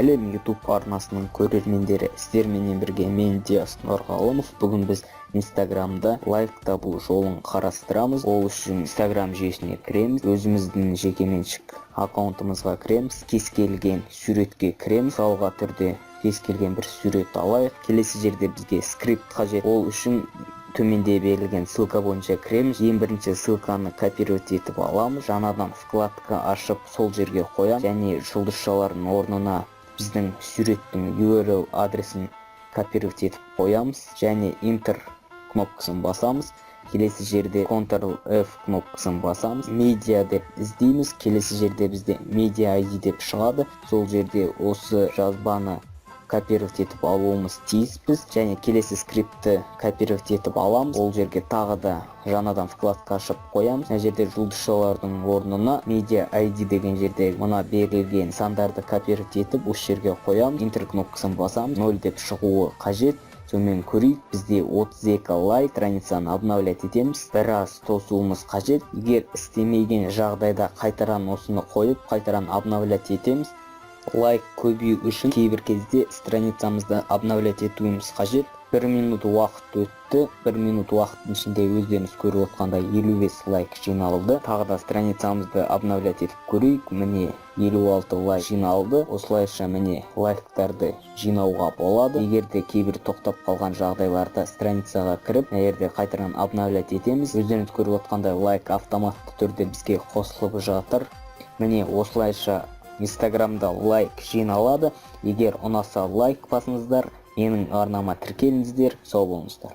Сәлем, YouTube арнасының көрермендері! Сіздерменен бірге мен, Диас Нұрғалымов. Бүгін біз Инстаграмда лайк табу жолын қарастырамыз. Ол үшін Инстаграм жүйесіне кіреміз, өзіміздің жекеменшік аккаунтымызға кіреміз, кез келген суретке кіреміз. Мысалға түрде кез келген бір сурет алайық. Келесі жерде бізге скрипт қажет. Ол үшін төменде берілген ссылка бойынша кіреміз. Ең бірінші ссылканы копировать етіп аламыз, жаңадан вкладка ашып, сол жерге қоямыз және жұлдызшалардың орнына біздің суреттің URL адресін копировать етіп қоямыз және Enter кнопкасын басамыз. Келесі жерде Ctrl F кнопкасын басамыз, медиа деп іздейміз. Келесі жерде бізде медиа ID деп шығады. Сол жерде осы жазбаны копировать етіп алуымыз тиіспіз және келесі скриптті копировать етіп аламыз. Ол жерге тағы да жаңадан вкладка ашып қоямыз. Мына жерде жұлдызшалардың орнына медиа ID деген жерде мына берілген сандарды копировать етіп, осы жерге қоямыз, Enter кнопкасын басамыз. 0 деп шығуы қажет. Сонымен, көрейік, бізде 32 лайк. Страницаны обновлять етеміз, біраз тосуымыз қажет. Егер істемеген жағдайда қайтадан осыны қойып, қайтадан обновлять етеміз. Лайк көбею үшін кейбір кезде страницамызды обновлять етуіміз қажет. 1 минут уақыт өтті. 1 минут уақыттың ішінде, өздеріңіз көріп отқандай, 55 лайк жиналды. Тағы да страницамызды обновлять етіп көрейік. Міне, 56 лайк жиналды. Осылайша, міне, лайктарды жинауға болады. Егер де кейбір тоқтап қалған жағдайларда страницаға кіріп, мына жерде қайтадан обновлять етеміз. Өздеріңіз көріп отқандай, лайк автоматты түрде бізге қосылып жатыр. Міне, осылайша Инстаграмда лайк жиналады. Егер ұнаса, лайк басыңыздар, менің арнама тіркеліңіздер. Сау болыңыздар!